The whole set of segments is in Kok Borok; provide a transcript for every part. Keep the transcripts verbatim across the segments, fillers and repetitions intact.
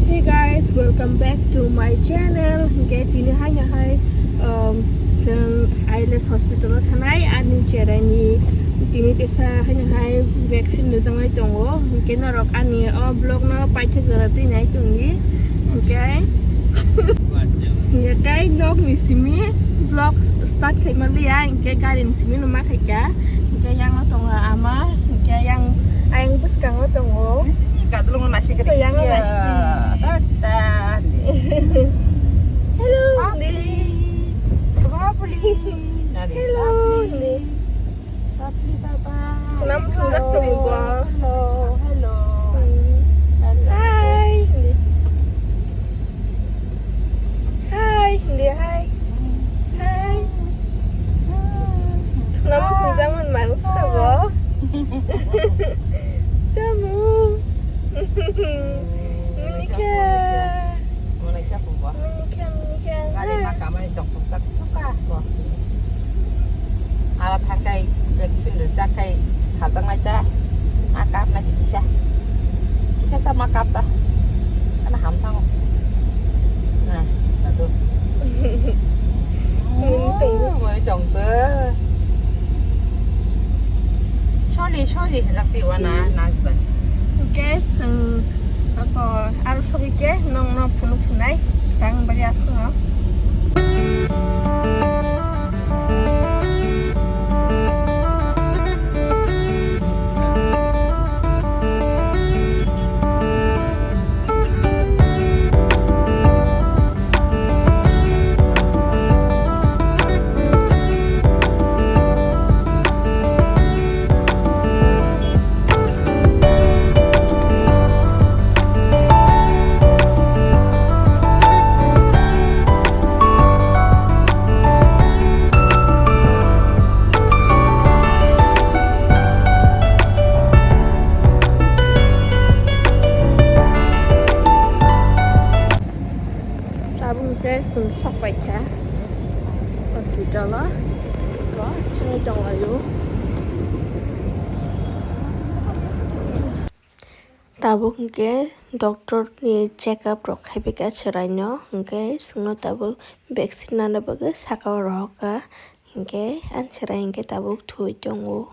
Hey guys, welcome back to my channel. Hingke tini haino hai, um, chwng I L S hospital o thanai ani cheraini tini tesa haino hai vaccine rwjaknai tongo. Hingke norok ani o vlog no paitha jora twi nai tongdi. Hingke hingke tei nok ni simi vlog start khai manliya, hingke gari ni simi no ma khaikha. Hingke yang o tongo ama, hingke yang ayang bwskango tongo. Gadulungo nasi kete. Yang nasi. Tata. Hello, Papli. Papli. Hello, Papli. Papli, Papa. Kunam surat sini gua. Hello, hello. Hmm. Hello. Hai. Hai, hindi, hai. Hai. Tuna mo sungjaman manus ka bo. Tamu. Minika. Minika, minika. Hai. Ala thangkai vaccine rwjakkai sajaknai ta. Ma kapnai kisa. Kisa sa ma kap ta. Kana ham thango. Na, na tu. Mani tong tu. Sorry, sorry, lak ti wana nas ban. Okay, so, ako, aro sobi ke, nong no phunuk sinai, tang bari asto no. Tabuk hwnkhe chwng sok paikha hospital o, eko thangwi tonglaio. Tabuk hwnkhe doctor ni check up rok khaibaikha chwraino, hwnkhe chwngno tabuk vaccine nana bagwi saka o rohorkha, hwnkhe ani chwrai hwnkhe tabuk thwi tongo,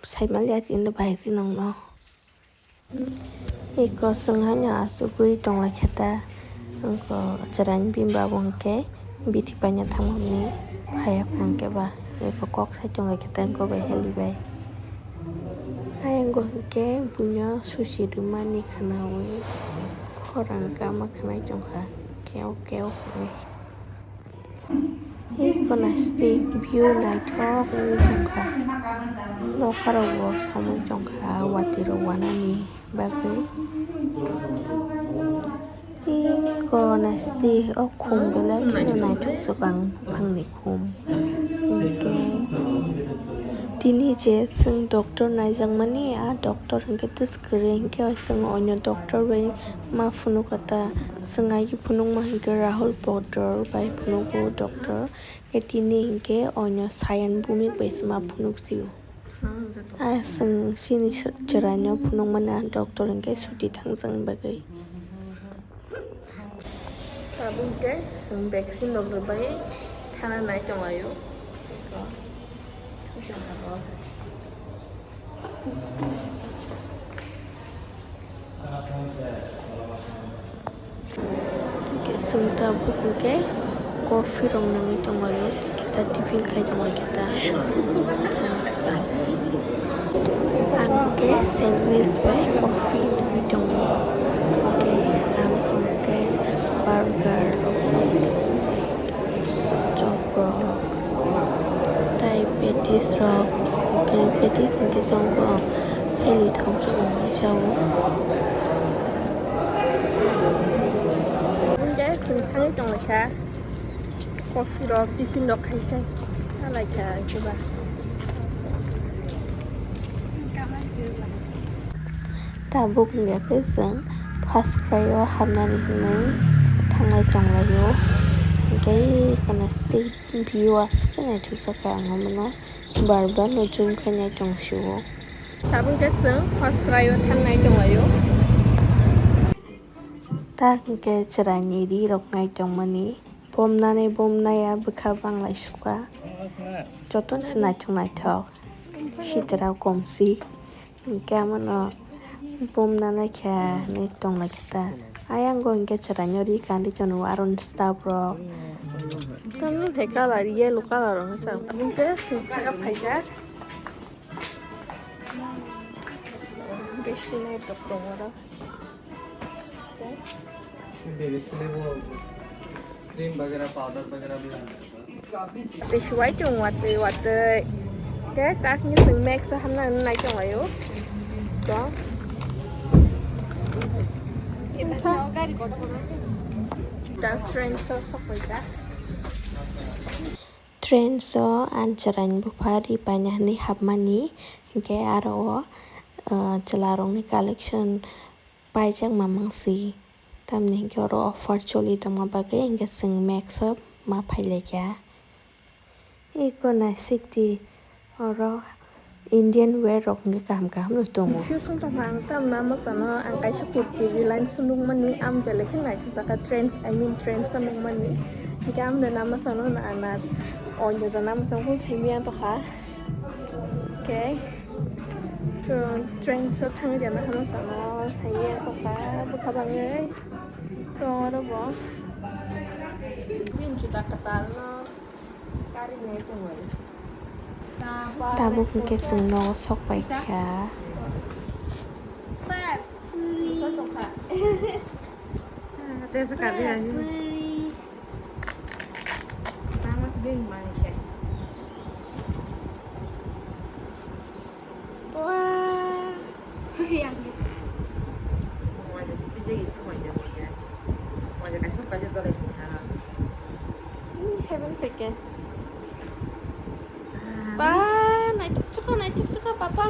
saimanliya tini bahaikhe nongno. Eko chwng haino achugwi tonglaikha ta, wngkha chwraini bini baba hwnkhe bithi paina thangmani phaiya hwnkhe ba, eko kok sai tonglaikha ta wngkha bai heli bai. Ayang hwnkhe buino susi rwmani khwnaui khorang kama khwnai tongkha keu keu hwnwi. Eko naisidi view naithok wngwi tongkha. Nokharokbo somwi tongkha watwi rok wanani bagwi. Eko naisidi o khum belai kheno naithokjak ang buphangni khum. Hwnkhe tini je chwng doctor naijakmani, a doctor hwnkhe twswk kwrwi hwnkhe chwng oino doctor bai ma phunukha ta. Chwng ai phunukma hwnkhe Rahul Bodor bai phunugo doctor. Khe tini hwnkhe oino Sayan Bhumik bai se ma phunuk sio. A chwng chini chwraino phunukmani a doctor hwnkhe suti thangjakni bagwi. Tabuk hwnkhe chwng vaccine rok rwbai thana nai tonglaio. Hwnkhe chwng tabuk hwnkhe coffee rok nangwi tonglaio, kisa tiffin khai tonglaikha ta. Ang hwnkhe sandwich bai coffee nangwi tongo. Hwnkhe ang chwng hwnkhe burger rok chai tongo. Chop rok, tai patties rok, tei patties hwnkhe tongo, heli thok se wngwi chao. Hwnkhe chwng thangwi tonglaikha, coffee rok, tiffin rok khaisa chalaikha, hwnkhe ba. Tabuk wngya khe chwng first cry o habnani hwnwi thanglai tonglaio. Hwnkhe eko naisidi view aswk khe naithokjak khe ang omono bar bar no zoom khe nai tong sio. Tabuk khe chwng first cry o thangnai tonglaio. Tak hwnkhe chwraini ri rok nai tongmani, bumnani bumnaya bwkha banglai sukha, jotono se naithok naithok, sitra komsi, hwnkhe amono bumnani khe hinwi tonglaikha ta. Ayang o hwnkhe chwraino ri kandi tongo, aro staff rok. Tamni hai colour, yellow colour rok wngkha. Hwnkhe saka phaijak. Bisinai rok tongo oro. Baby sile bo cream bagera, powder bagera bla. Tei suwai tong watwi watwi. Tei takni chwng mix o hamna nai tong laio. To. Ta train so sok paijak. Trends o ang chwraini bupha ri paina hinwi hapmani, hinkhe aro o, ah, chwlarokni collection paijak mamang si, tamni hinkhe oro offer choli tongma bagwi hinkhe chwng Max o ma phailaikha. Eko naisik di, oro Indian wear rok hwnkhe kaham kaham no tongo. Confuse wng tongkha ang, tamni mwsano ang kaisa kurti line se nukmani, ang belai khe naithokjak kha, trends, I mean trends o nukmani. Hwnkhe ang de na mwsano na, na, o de na mwsano phone saimaya tongkha. Okay. To trends o thangwi de na mwsano saimaya tongkha, bwkha bangwi. To oro bo. Bini juda kwtal no. Tabuk hwnkhe chwng nogo sok paikha. Wah. Heaven peke. Ba, naithok chukha, naithok chukha, papa.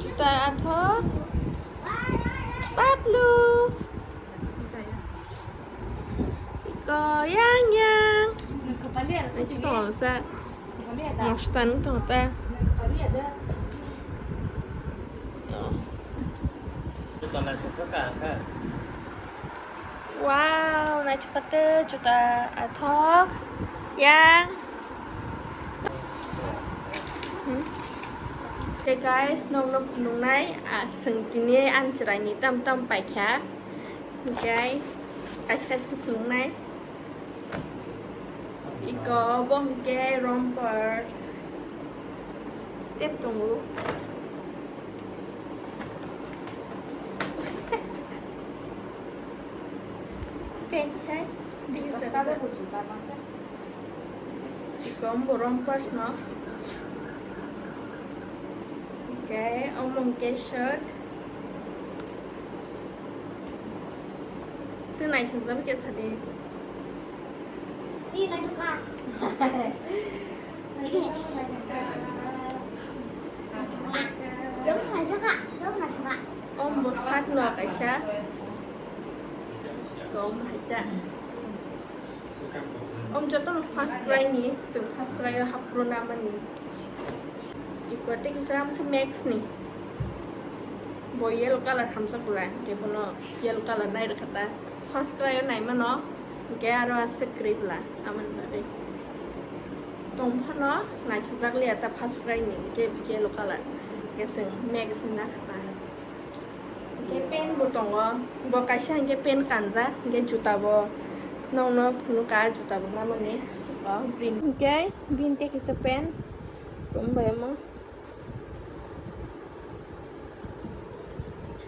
Juta athok. Paplu. Iko yang yang. Naithok tong sa. Nosta nung tong ta. Wow, naithok kha tei juta athok yang. Hmm. Hey guys, nokno phunuknai, ah, chwng tini ang chwraini tam tam paikha. Okay, kaisa kaisa khe phunuknai. Iko bo hwnkhe rompers. Tep tongo. Pant hai. Iko bo rompers no. Okay, omo hwnkhe shirt. Tei naithokjak khe sadi. Ni naithok kha. Naithok kha. Naithok kha. Naithok kha. Omo bo shirt no kaisa. Kom hai ta. Om jotono first cry ni, chwng first cry o hapro na mani. Iko tei kisa wngkha Max ni. Bo yellow colour hamjak bwla, hwnkhe bono yellow colour nai rwkha ta. First cry o nai mano, hwnkhe aro aswk kwrwi bwla, amoni bagwi. Tong phano naithokjak liya ta first cry ni, hwnkhe yellow colour. Hwnkhe chwng Max ni nakha ta. Hwnkhe pen bo tongo, bo kaisa hwnkhe pen kanjak, hwnkhe juta bo nokno phunukha, juta bo namani o green. Hwnkhe bini tei kisa pen, rom bai omo.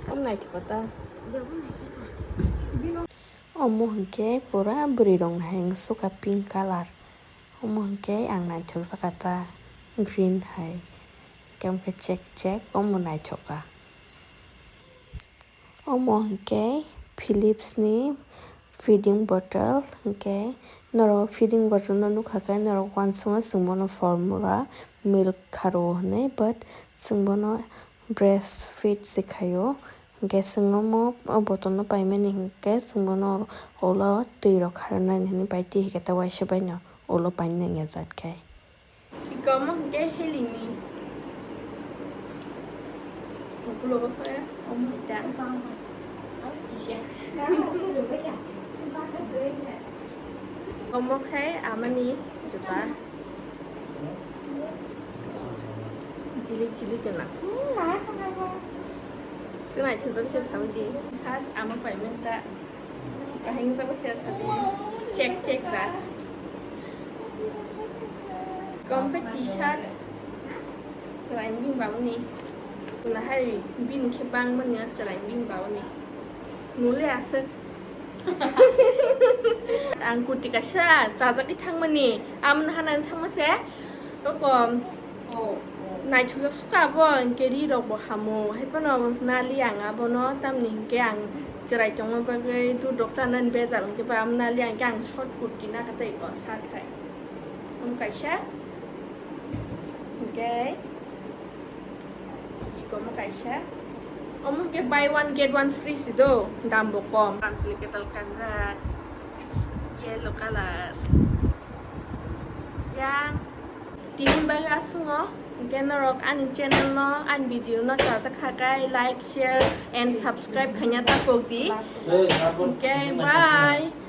Omo naithok ta. Omo hwnkhe pura bwrwi rok ni hai wng sukha pink colour. Omo hwnkhe ang naithok jakha ta green hai. Hwnkhe check check omo naithok kha. Omo hwnkhe Philips ni feeding bottle, hwnkhe norok feeding bottle no nukha khe norok uansukma chwng bono formula milk kharwo hinwi, but chwng bono breast feed se khaio. Hwnkhe chwng omo o bottle no paimani hwnkhe chwng bono ulo twi rok kharwi nani hinwi pai twi hai khe ta uaisa bai no ulo painani nangya jat khai. Iko omo hwnkhe helini. Ukulogo soya, omo hita. Omo hita. Omo khe amani juta. Jilik jilik gwnang. Twnai sujak khe sawi di. Sat ama paimenta. Kahing jabo khe sadi. Check check ja. Kom khe T-shirt. Chwraini bini babani. Nahari bini khe bangmani chwraini bini babani. Nole aswk. Ang kurti kaisa chajagwi thangmani. Amoni hanani thangma se. Toko naithokjak suka abo, hinkhe ri rok bo hamo. Hai phano nali ang abono, tamni hinkhe ang chwrai tongma bagwi dudok chanani bejal hinkhe ba amo nali ang khe ang short kurti nakha tei ko shirt hai. Omo kaisa. Hinkhe ikomo kaisa. Omo hinkhe buy one get one free si do, dam bo kom. Tamsini ketal kanjak. Yellow color. Yang. Tini bagwi aswk o, hinkhe norok ani channel no, ani video no chajak kha khe like, share and subscribe khaina ta pok di. Hinkhe bye.